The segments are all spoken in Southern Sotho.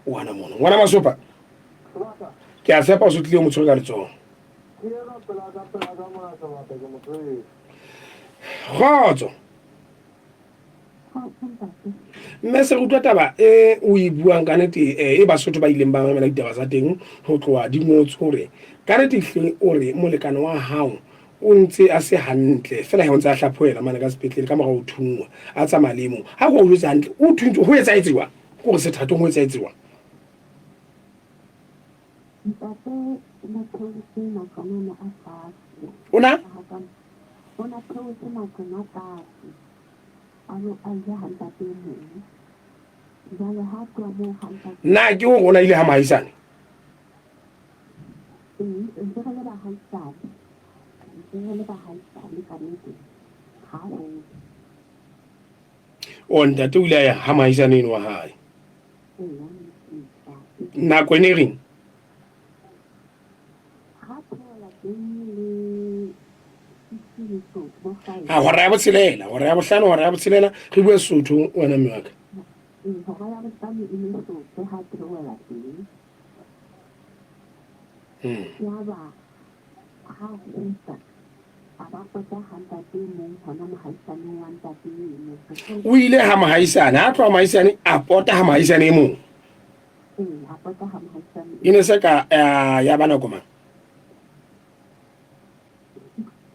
O hana mono. Ngwana Masopa. Ke a tshepa o se tlile o mo tshwere ka letsoho. Kgotso. Mme se re utlwa taba e o e buang ka nete e Basotho ba ileng ba mamela ditaba tsa teng ho tloha di ngotswe hore ka nete ehlile o re molekane wa hao o ntse a se hantle feela he o ntse a hlaphohela mane ka sepetlele ka mora ho thunngwa a tsamaya le e mong. Ha ke o jwetse hantle o thuntswe ho etsahetse jwang? Ke hore sethathong ho etsahetse jwang? Ntate o na theotse maqamane a tlase. O na? O na theotse maqema a tlase. A lo a ile ha ntate e mong. Jwale ha tloha moo ha ntate. Na ke hore o na ile ha mohaisane? Ee, ntse re le bahaisane. Ntse re le bahaisane ka nnete. Ha hole. O ntate o ile a ya ha mohaisane eno wa hae. Eya, ntate. Nako e ne e reng? Ha theola teng le 16 bo five. A hora ya botshelela, hora ya bohlano, hora ya botshelela, re bue Sesotho wena mme wa ka. Ee, hora ya bohlano e metsotso ha theola teng. Yaba ha kgutla a ba pota ha ntate e mong hona mohaisaneng wa ntate eno. O ile ha mohaisane, ha tloha mohaisane a pota ha mohaisane e mong. Ee, a pota ha mohaisane. E ne se ka ya ba nako mang?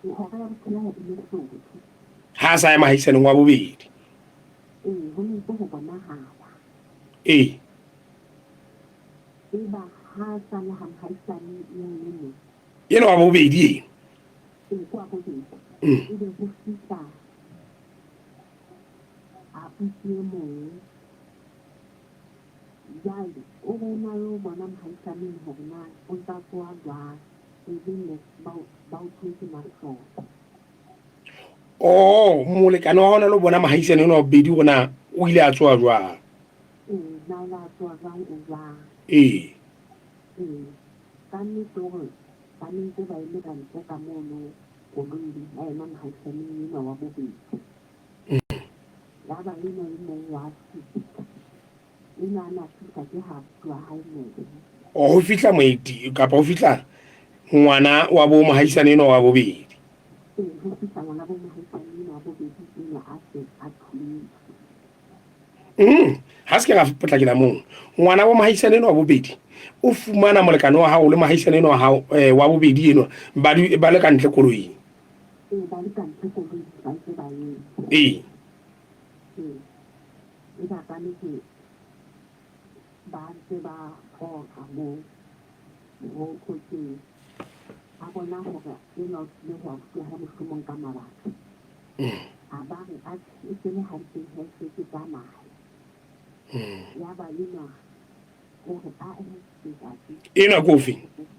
Hora ya botshelela e metsotso. Ha a sa ya mohaisaneng wa bobedi. Ee, ho ne ntse ho bonahala. Ee. Eba ha sa le ha mohaisane eo e mong. Enwa wa bobedi eno. Ee, ke wa bobedi. Ebe ho fihla abuti e mong. Jwale o re o na yo bona mohaisaneng hore na o ntsa tsoha jwang. Ebe ne ba ba o thotse mahloko. Oh, molekane wa hona lo bona mohaisane enwa wa bobedi hore na o ile a tsoha jwang. Ee, na o la tsoha jwang o jwang. Ee. Ee, ka nnete hore ba ne ntse ba eme ka ntle ka mono koloing ya yena mohaisaneng enwa wa bobedi. Yaba enwa e mong wa fihla. Enwa a na fihla ke ha abuti wa hae mono. Oh, ho fihla moeti kapa ho fihla ngwana wa bo mohaisane enwa wa bobedi. Ee, ho fihla ngwana bo mohaisane enwa wa bobedi enwa a se a thuntswe. Ha se ke ra potlakela moo. Ngwana wa mohaisane enwa wa bobedi o fumana molekane wa hao le mohaisane enwa wa hao wa bobedi enwa ba ba le ka ntle koloing. Ee, ba le ka ntle koloing ba ntse ba eme. Ee. Ee. Eba ka nnete ba ntse ba qoqa moo ho kotsing. A bona hore enwa o tlile ho abuti wa hae mohlomong ka mabaka. A ba re, Atjhe, e se le hantle he, se ke tsamaye. Yaba enwa o re, Ae, ntate. Enwa ke ofe?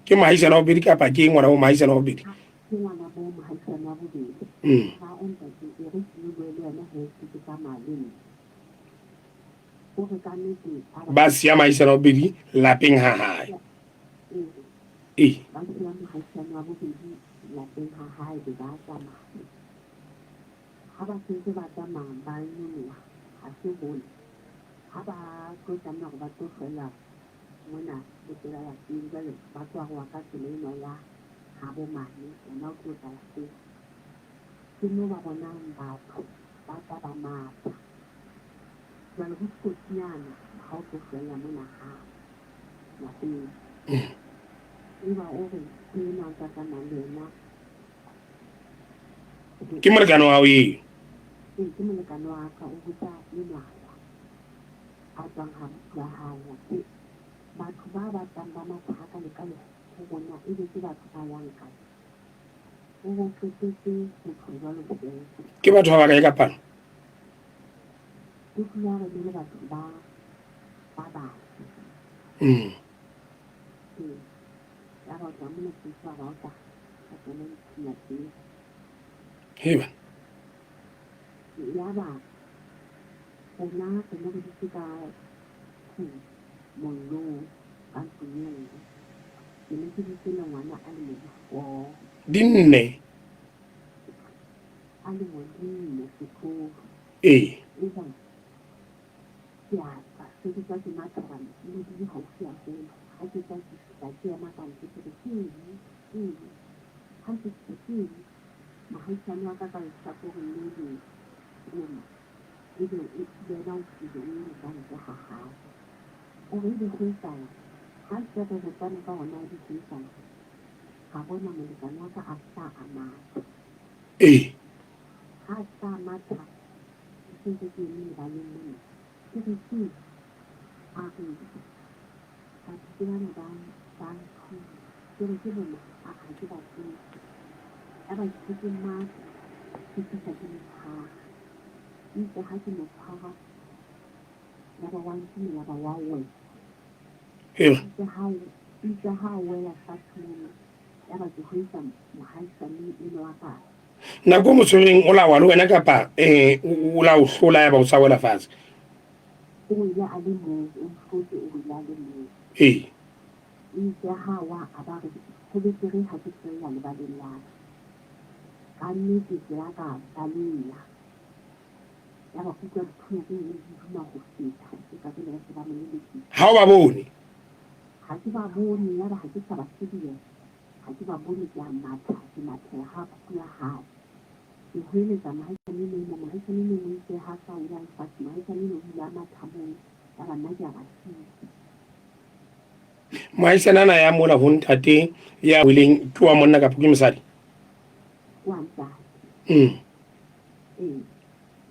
Ke mohaisane wa bobedi kapa ke ngwana wa mohaisane wa bobedi? Ke ngwana bo mohaisane wa bobedi. Ae, ntate, e re ke yo bue le wena he, se ke tsamaye le nna. O re ka nnete a Ba siya mohaisane wa bobedi lapeng ha hae. Ee. Ee. Ba siya mohaisane wa bobedi lapeng ha hae be ba tsamaya. Ha ba sentse ba tsamaya ba nyoloha, ha se hole. Ha ba tlo tlameha hore ba tlo hlwella mona le pela lapeng, jwale ba tlo aroha ka tsela ena ya habo mane, yena o tlo tla lapeng. Ke moo ba bonang batho ba tla ba matha. Jwale ho sekotsinyana ha o tlo hlwella mona hae lapeng. Eba o re ke enwa o tla tsamaya le yena. Ke molekane wa hao eo? Ee, ke molekane wa ka. O botsa enwana a tswang ha abuti wa hae. Ke batho ba batlang ba matha hakale-kale ho rona ebe ke batho ba yang kae? O re o qetetse ho tjho jwalo feela. Ke batho ba bakae ka palo? Ke utlwile a re ne le batho ba ba bane. Ee. Yaba o tla mona ke utlwa ba o tla ka tsona dithunya tseo. Heba. Yaba rona re ne re dutse ka tlung mollong ka ntlong e nngwe. Ke ne ke dutse le ngwana a lemo di four. Di nne. A lemo di nne setlolo. Ee. Eba. Ke a tswa, se ke tswa ke matha hobane le dule haufi haholo. Ha ke tswa ke fihla ke ema ka ntle ke re, ke eng, ke eng? Ha ke fihla ke eng? Mohaisane wa ka ka lehlakoreng le leng rona, ebe le yena o tswile o eme ka ntle ha hae. O re ebe ho etsahalang? Ha se re botsana ka hore na ebe ho etsahalang, ra bona molekane wa ka a hla a matha. Ee. Ha a hla a matha, ke sentse ke eme lebaleng mona, ke re keng? A re, Batho ke bana ba ba nthunya. Ke re ke bo mang? A re ha ke ba tsebe. Yaba ke se ke matha, ke fihla ke mo tshwara. Itse ha ke mo tshwara, yaba wa ntumela yaba wa wela. Itse ha itse ha a wela fatshe mono, yaba ke hwetsa mohaisane enwa wa ka. Nako o mo tshwereng o la wa le wena kapa o la o hlola yaba o sa wela fatshe? O wele a le mong, o nhlotse o wele a le mong. Ee. Itse ha wa a ba re ho betere ha ke fella lebaleng la ka. Ka nnete ke la ka baleha. Yaba ke utlwa dithunya tse neng di duma ho feta eka jwale ba se ba mo lelekisa. Ha o ba bone? Ha ke ba bone, yaba ha ke sa ba shebile, ha ke ba bone ke a matha, ke mathela ha abuti wa hae. Ke hoeletsa mohaisane eno mong, mohaisane eno mong itse ha sa wela lefatshe, mohaisane eno o ile a matha mono, yaba nna ke a ba siya. Mohaisane ana ya mola ho ntate ya weleng ke wa monna kapa ke mosadi? Wa ntate. Ee,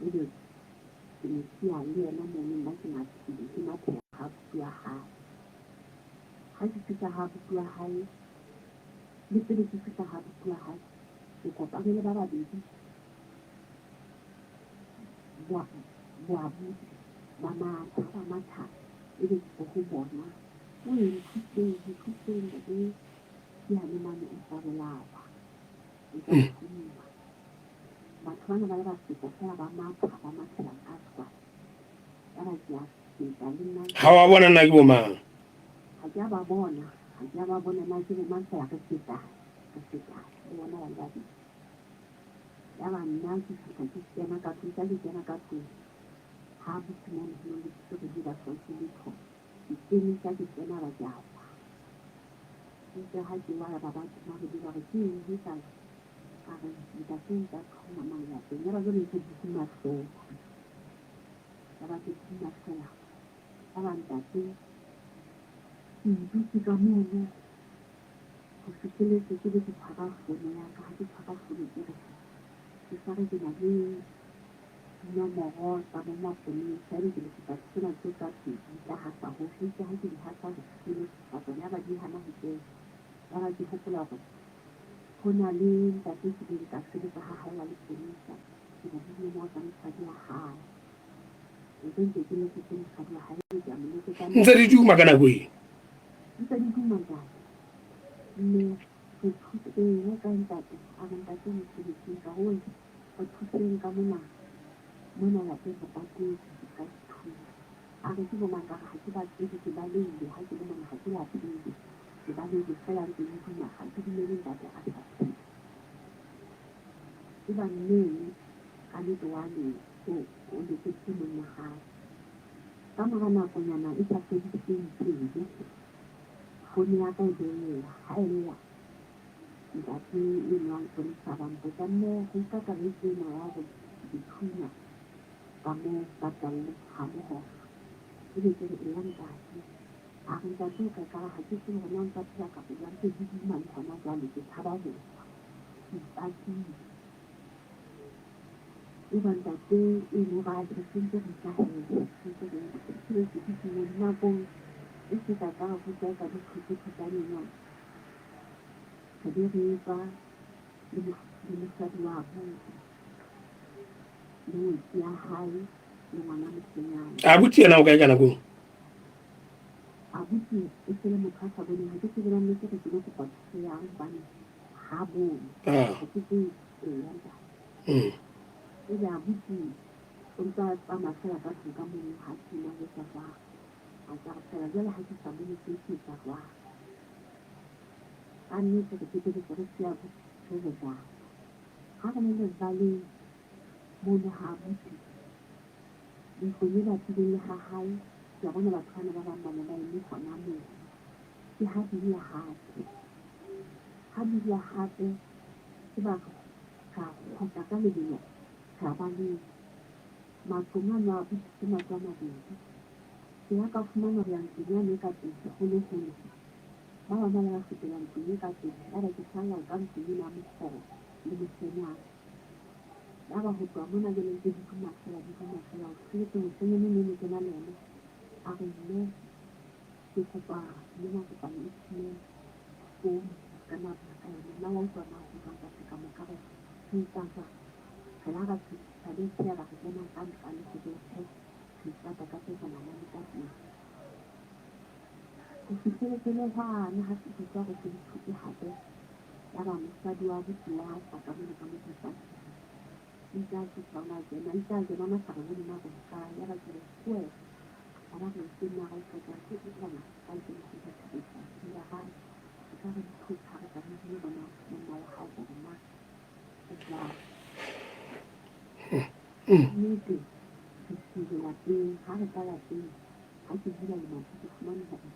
ebe ke mo siya le yena mono, nna ke mathile, ke mathela ha abuti wa hae. Ha ke fihla ha abuti wa hae, le pele ke fihla ha abuti wa hae, ke kopane le ba babedi bo abuti ba matha, ba matha ebe ke re ho bona, Wee nthuseng, nthuseng ntate ke yane mane o tla bolawa, o tla thunngwa. Batho bana ba le ba feta feela ba matha, ba mathela ka kwana. Yaba ke a feta le nna. Ha wa bona na ke bo mang? Ha ke a ba bona, ha ke a ba bona na ke bo mang feela re feta, re feta le bona ba le babedi. Yaba nna ke fihla ke kena ka tlung, ka ke kena ka tlung ha abuti mono ho no lokisitswe re batho ba utlwe letho. Ke kene ka ke kena ba ke a wa. Itse ha ke wa yaba ba tuma re ba re ke eng ho etsahalang? Ka re ntate o ntse a qhoma mane lapeng. Yaba jwale ntse di duma feela. Yaba ke duma feela. Yaba ntate ke dutse ka mono ho fihleletse ke be ke tshwara fono ya ka. Ha ke tshwara fono ke re ke tshware ke na le dinomoro tsa bo maponesa. Ebe ke letsetsa tsena tse tsa pedi tsa hasa hohle. Itse ha ke di hasa ho fihleletse tsa tsona yaba di hana ho kena. Yaba ke hopola hore ho na le ntate ke kileng ka sebetsa ha hae wa leponesa. Ke na le dinomoro tsa mosadi wa hae. Ntse ntse ke letsetse mosadi wa hae, ebe ke a mo letsetsa. Ntse di duma ka nako eo? Ntse di duma ntate. Mme re thuseng ho kae ntate? A re ntate o mosebetsing. Ka re oi re thuseng ka mona, mona lapeng re patetswe ka dithunya. A re ke bo mang? Ka re ha ke ba tsebe, ke balehile ha ke le mona ha ke lapele. Ke balehile feela ntse di duma, ha ke dumele ntate a sa phela. Eba mme ka nnete wa le o letseditse monna hae. Ka mora nakonyana e sa fediseng pelo, fono ya ka e be lla. Ha e lla, ntate eno wa lepolesa a ba mpotsa, mme re utlwa taba e tjena ya hore dithunya ka moo ba tlalle ha Mohohlo. Ebe ke re eya ntate. A re ntate o ka ekare ha ke tsebe hore na o ntsa phela kapa jwang, ntse ke duma le hona jwale ke tshaba ho shwa. Ke ipatile. Eba ntate eno ba re sentse re ikahele, sentse re re ke duma nakong e se ka ka ho tswa ka diphuthuthutsaneng re be re tswa le mosadi wa abuti le ngwetsi ya hae le ngwana moshanyana. Abuti yena o kae ka nako eo? Abuti e se le motho a sa boneng, ha ke tsebe na nnete re tlilo kopa thuso yang hobane ha bone. Ha ke tsebe eya ntate. Ebe abuti o ntsa tsamaya feela ka tlung ka mono ha tsebe ho etsa jwang. A tla re feela jwale ha ke sa bone se ke etsa jwang. Ka nnete re qetelletse re siya abuti re re jwang. Ha re le lebaleng mono ha abuti. Ntlong e bapileng le ha hae, ke a bona batho bana ba bang ba ne ba eme hona moo. Ke ha di lla hape. Ha di lla hape, ke ba ra kgutla ka lebelo ra baleha. Matlong ano a abuti ke matlo a mabedi. Ke la ka fumana ho ya ntlong yane e ka pele hole-hole. Ba bang ba la ba fetela ntlong e ka pele, yaba ke salla ka ntlong ena ya mokgoro le moshanyana. Yaba ho tloha mona jwale ntse di duma feela, di duma feela. Ho fihlelletse moshanyana eno e ne ke na le yena a re, Mme ke kopa mona kopa le thime founu o ska nna wa bua ka yona. Nna wa utlwa na ho jwang ka se ka mo ka re re etsa jwang? Re la ra fetisa bethe yaba re kena ka nqane ho bethe re ipata ka pejana mane ka teng. Ho fihlelletse le hwane ha se ke utlwa hore se di thotse hape. Yaba mosadi wa abuti wa tla ka mona ka mo tlasa. Itse a fihla o la kena, itse a kena o na sa re bone na re hokae. Yaba ke re ke wena. A ba re ke nna ra utlwa ke re bona ka ke le kgutla theketlana. Ba hae re ka re dithotse ha re tsamaya re bona monna wa hao hore na o jwang. Nnete re fihlile lapeng, ha re tla lapeng ha ke bula lemati ke fumane hore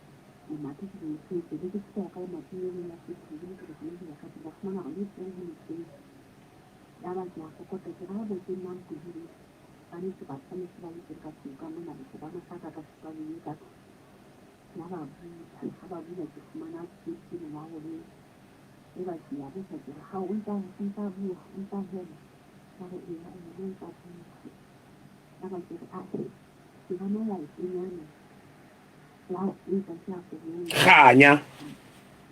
lemati ke le tswetse be ke fihla ka lemating le leng la sephiri ke re ke lo bula ka tlung ka fumana hore le teng ho le teng. Yaba ke a kokota ke re haeba ke nna Mpodile ba nnete batho ba ne se ba le teng ka tlung ka mona batho ba mosaka ka sekaleng ka tlung. Ya ba bula, ha ba bula ke fumana ke molaoleng. Eba ke a botsa ke re hao o ntsa o ntsa bua o ntsa hema. Ba re eya yena o ntsa bua. Yaba ke re ahe ke bona laetenyana ya e ka ke ya koloi. Kganya.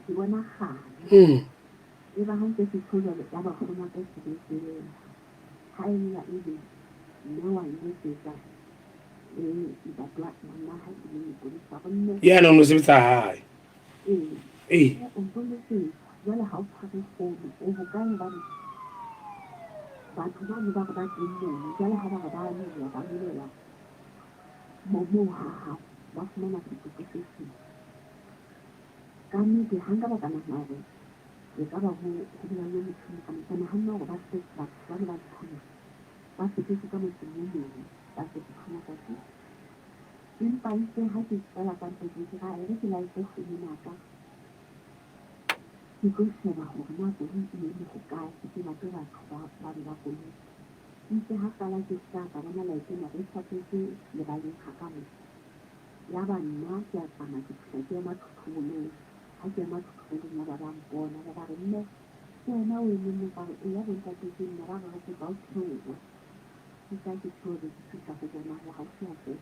Ke bona kganya. Eba ha ntse ke tjho jwalo yaba fono ya ka e se e felela. Ha e lla ebe mme wa nletsetsa le ntate wa monna ha e le lepolesa re mme. Yena o no sebetsa hae. Ee. Ee. O ntso letsetsa jwale ha o tshware fono o hokae hobane batho bano ba re ba teng mono jwale ha ba re ba nyoloha ba nyolohela moo ha hao ba fumana setopo se seng. Ka nnete ha nka ba ka nahana hore e ka ba ho ho bolauwe motho e mong ka mong. Ke nahanne hore ba se batho bana ba dithunya ba fetetse ka motseng o mong ba se dithunya ka teng. Empa itse ha ke tswela ka ntle ke re e re ke laete founu ya ka ke tlo sheba hore na koloi e eme hokae ke late batho ba bane ba koloi. Itse ha qala ke hlaha ka bona laete ena e hlatswetse lebaleng ha ka mo. Yaba nna ke a tsamaya ke fihla ke ema thothobolong. Ha ke ema thothobolong yaba ba mpona ba ba re, Mme, ke wena o emeng moo? Ka re, Eya bontate ke nna. Ba re, Re kopa o theohe. Ke tla ke theohe be ke fihla ho bona ho haufi haholo.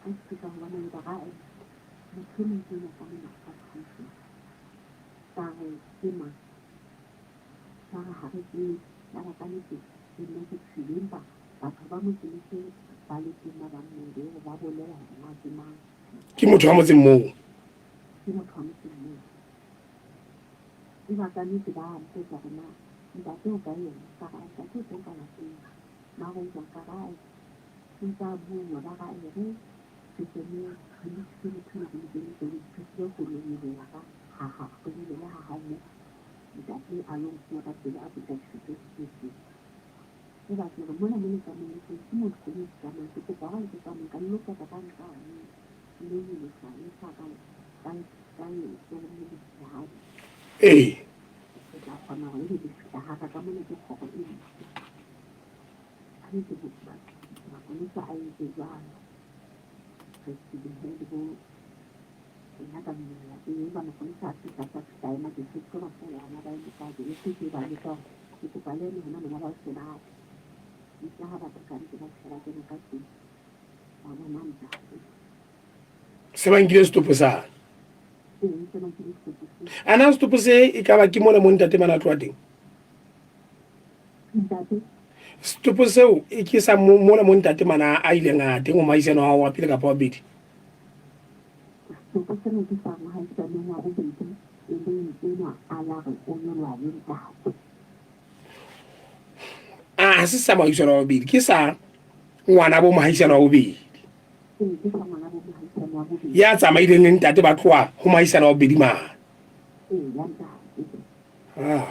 Ha ke fihla ho bona ba re, Ae, motho e mong ke enwa ka mona ka thuso. Ka re, Ke mang? Ba re, Ha re tsebe. Yaba ka nnete le nna ke tshohile empa batho ba motse le se ba le teng ba bang moo be ba bolela hore na ke mang. Ke motho wa motseng moo. Ke motho wa motseng moo. Eba ka nnete ba mpotsa hore na ntate o kae yena. Ka re ntate o teng ka lapeng. Ba re o jwang? Ka re ae o ntse a bua. Ba re ae re re kene re lokise motho enwa re mo kene koloi re tsebe ho lo nyolohela ka ha ha re nyolohele ha hao moo ntate a lo nkuwa ka pele a potlakisitswe sepetlele. Eba ke re mona mo le tsamaelletseng ke moo dikoloi di tsamayang. Ke kopa hore le tlo tsamaya ka le lo pota ka nqane le nyolosa le tla ka ka ka letsohong le letshehadi. Ee. Re tla kgona hore ebe le fihla haka ka mona ke kgoro e ntle. Ka nnete mapolesa a entse jwalo. Re tswile he le bo nna ka nyolohela lapeng empa mapolesa a fihla a sa fihla a ema ke tlo ba fola hona ba eme kae ke bese ke ba jwetsa hore ke kopa le eme hona mona ba se ba tle. Itse ha batho ka ntse ba fihla ba kena ka tlung ba bona ntate. Se ba nkile setopo sa? Ee, se ba nkile setopo se. A na setopo se e ka ba ke mona mo ntate mana tloha teng? Ntate. Setopo seo e ke sa mona mo ntate mana a ileng a teng o moahisano wa wa pele kapa wa bobedi? Setopo sena ke sa moahisaneng wa bobedi e leng enwa a la re o nyoloha le ntate. A ha se sa moahisano wa bobedi, ke sa ngwana bo moahisano wa bobedi. Ee, ke sa ngwana bo moahisano wa bobedi. Ya tsamaileng le ntate ba tloha ho moahisano wa bobedi mane. Ee, ya ntate. Ah.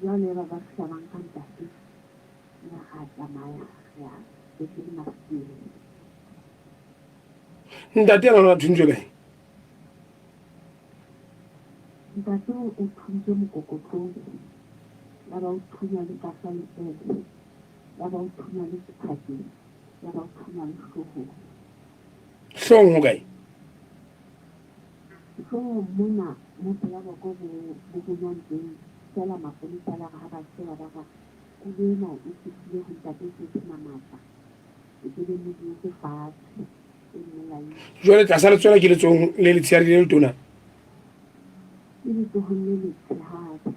Jwale ba ba fihla ba nka ntate. mmolaya re ya sepetlele Mafikeng. Ntate yena o ne a thuntswe kae? Ntate o thuntswe mokokotlong, ya ba o thunya le tlasa letswele, ya ba o thunya le sephakeng, ya ba o thunya le hloohong. Hloohong ho kae? Hloohong mona mo pela boko bo bo bonwang teng feela mapolesa ba re ha ba sheba ba re kulo ena e fihlile ho ntate e se e sena matla e ke be mo dietse fatshe e mmolaile. Jwale tlasa letswele ke letsohong le letshehadi le letona? Ke letsohong le letshehadi.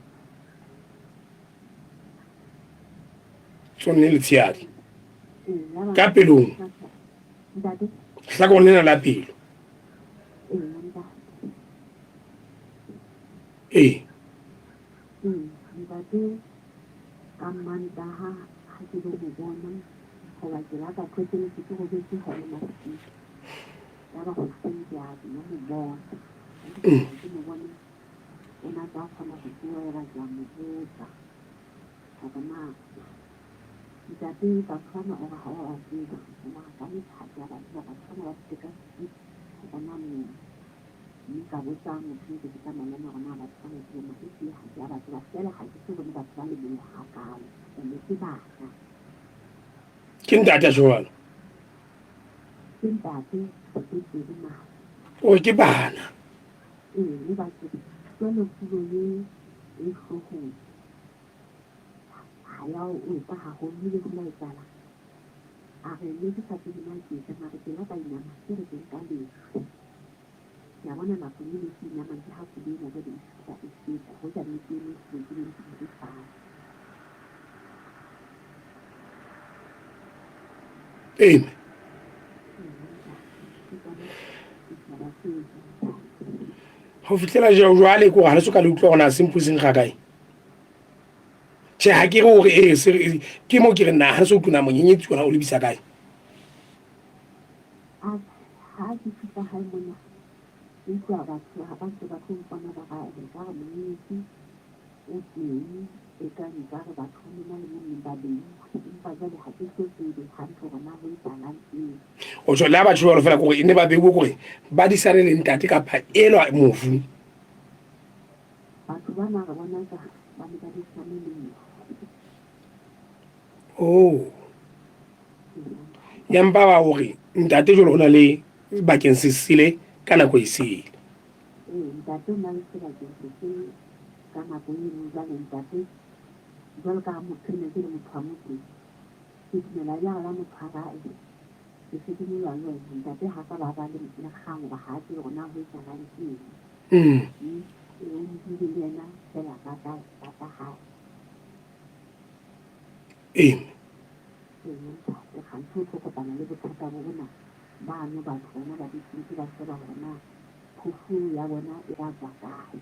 Letsohong le letshehadi. Ka pelong. Ntate. Hlakoreng lena la pelo. Ee, ntate. Ee. Ee, ntate ka Mmantaha ha ke lo mo bona hoba ke la ka qetelletse ke robetse hona masiu. Ya ba hoseng ke a ke lo mo bona. Ha ke fihla ke mo bone o na tsa kgona ho bua ya ba ke a mo botsa hore na ntate batho bana o re ha wa ba tseba. Mara ka nnete ha ke a ba tseba batho bana ba tlile ka setupu hona moo. Mme ka botsa motho ntse ke tsamaya le yena hore na batho bana ke bo mang. Ehlile ha ke a ba tseba feela ha ke so bone batho ba lebolle hakaalo and-e ke bana. Ke ntate a tjho jwalo? Ke ntate sepetlele mane. Oh, ke bana. Ee, le ba tsebe. Jwale kulo ye e hloohong ha ya o etsa haholo ebile ho la etsahala. A re ne ke sa tsebe na ke etsang, a re ke la ka inama ke re ke nka lejwe. Ke a bona nakong e ne ke inama ke ha koloi ena jwale e fihla e feta, hoja ne ke eme hole ke be ke dutse fatshe. Amen. Ho fihlela jwale ke hore ha le so ka le utlwa hore na sempho se nkga kae. Tjhe, ha ke re hore ee se ke mo ke re na ha le so utlwe na monyenyetsi ona o lebisa kae. Ha ke fihla hae mona, ke utlwa batho ha ba ntse ba tlo mpona ba re ekare monyenyetsi o teng, eka nkare batho ho na le mo neng ba beiwe. Empa jwale ha ke so tsebe hantle hore na ho etsahalang teng. O tjho le ha batho jwalo fela kore e ne ba beiwe kore ba disane le ntate kapa elwa mofu. Batho bana re bona ka ba ne ba disane le mofu. Oh. Ya mpa ba hore ntate jwale o na le bakeng se sele ka nako e sele. Ee, ntate o na le sebakeng se sele ka nako e nngwe. Jwale ntate jwalo ka ha motho ena ke le motho wa motseng, ke dumela ya la motho a ra e ke se ke nyolwa le wena. Ntate ha ka ba ba le le kgang hoba ha a tsebe hore na ho etsahalang ke eng. Ee, o buile le yena feela ka tsa ka tsa hae. Ee. Ee, ntate, kganthe o tlo kopana le bothata bo bona bano batho bona ba dutseng ba sheba hore na phofu ya bona e ya tswa kae.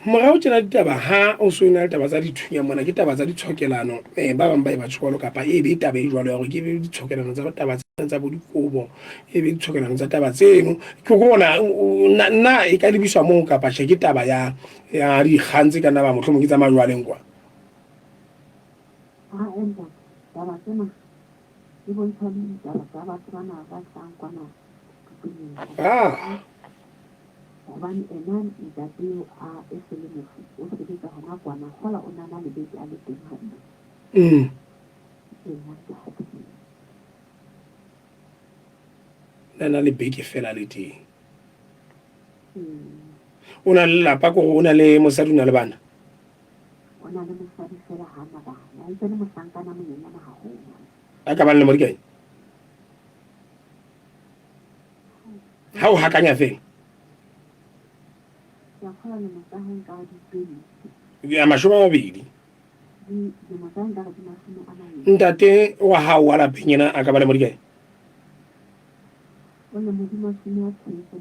Morao tjena ditaba ha o so na le taba tsa dithunya mona ke taba tsa ditshokelano eh, ba bang ba e batho jwalo kapa e be taba e jwalo ya hore ke be ditshokelano tsa taba tsena tsa bo dikobo e be ditshokelano tsa taba tseno ke bona nna e ka lebiswa moo kapa tjhe ke taba ya ya dikgang tse ka nna ba mohlomong ke tsa majwaleng kwa. Ha empa taba tsena di bontsha le ditaba tsa batho bana ba tlang kwana Tutuneng. Ah. Hobane ena ntate eo a e se le mofu o sebetsa hona kwana kgola o nana le beke a le teng hantle. Ee, ntate. Nana le beke fela le teng. O na le lelapa kore o na le mosadi o na le bana? O na le mosadi fela ha na bana. E ntse le mohlankana monyenyane haholo. A ka bang lemo di kae? Ha o hakanya fela. Ke a kgolwa lemo tsa hae nkare di 20. Ya 20. Dilemo tsa hae nkare di 20. Ntate wa hao wa lapeng yena a ka ba lemo di kae? O lemo di 65.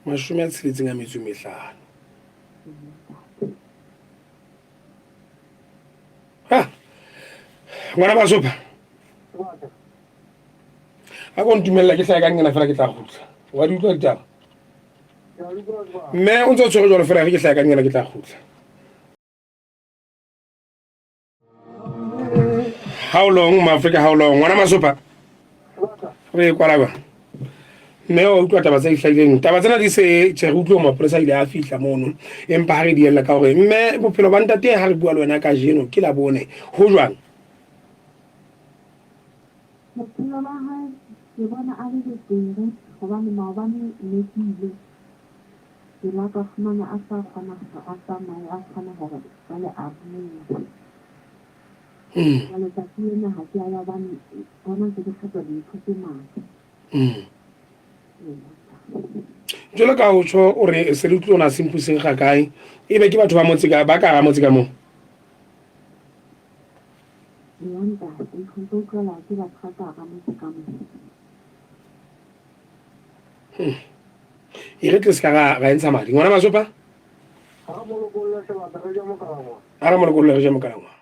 65. Ha ngwana Basopa a ko ntumella ke hlae ka nngena fela ke tla kgutla wa di utlwa ditaba mme o ntse o tshwere jwalo fela re ke hlae ka nngena ke tla kgutla. How long Maafrika how long ngwana Masopa re kwala ba mme wa utlwa taba tse hlahileng taba tsena di se tjhe re utlwe mapolesa a ile a fihla mono empa ha re diella ka hore mme bophelo ba ntate ha re bua le wena kajeno ke la bone ho jwang Bophelo ba hae ke bona a le betere hobane maobane ne ke ile ke la ka fumana a sa kgona hore a tsamaye a kgona hore jwale a bue. Jwale tsatsi lena ha ke a ya hobane bona ntse ke hloka dintho tse ngata. Jwalo ka o tjho o re se le utlwe ona sempuseng ga kae ebe ke batho ba motse ka ba ka hara motse ka moo? Eya ntate, ntho tse utlwela ke batho ba ka hara motse ka moo. E re tle se ka ra ra entsha madi. Ngwana Masopa? Ha re mo lokolle sebata re je mokalangwana. Ha re mo lokolle re je mokalangwana.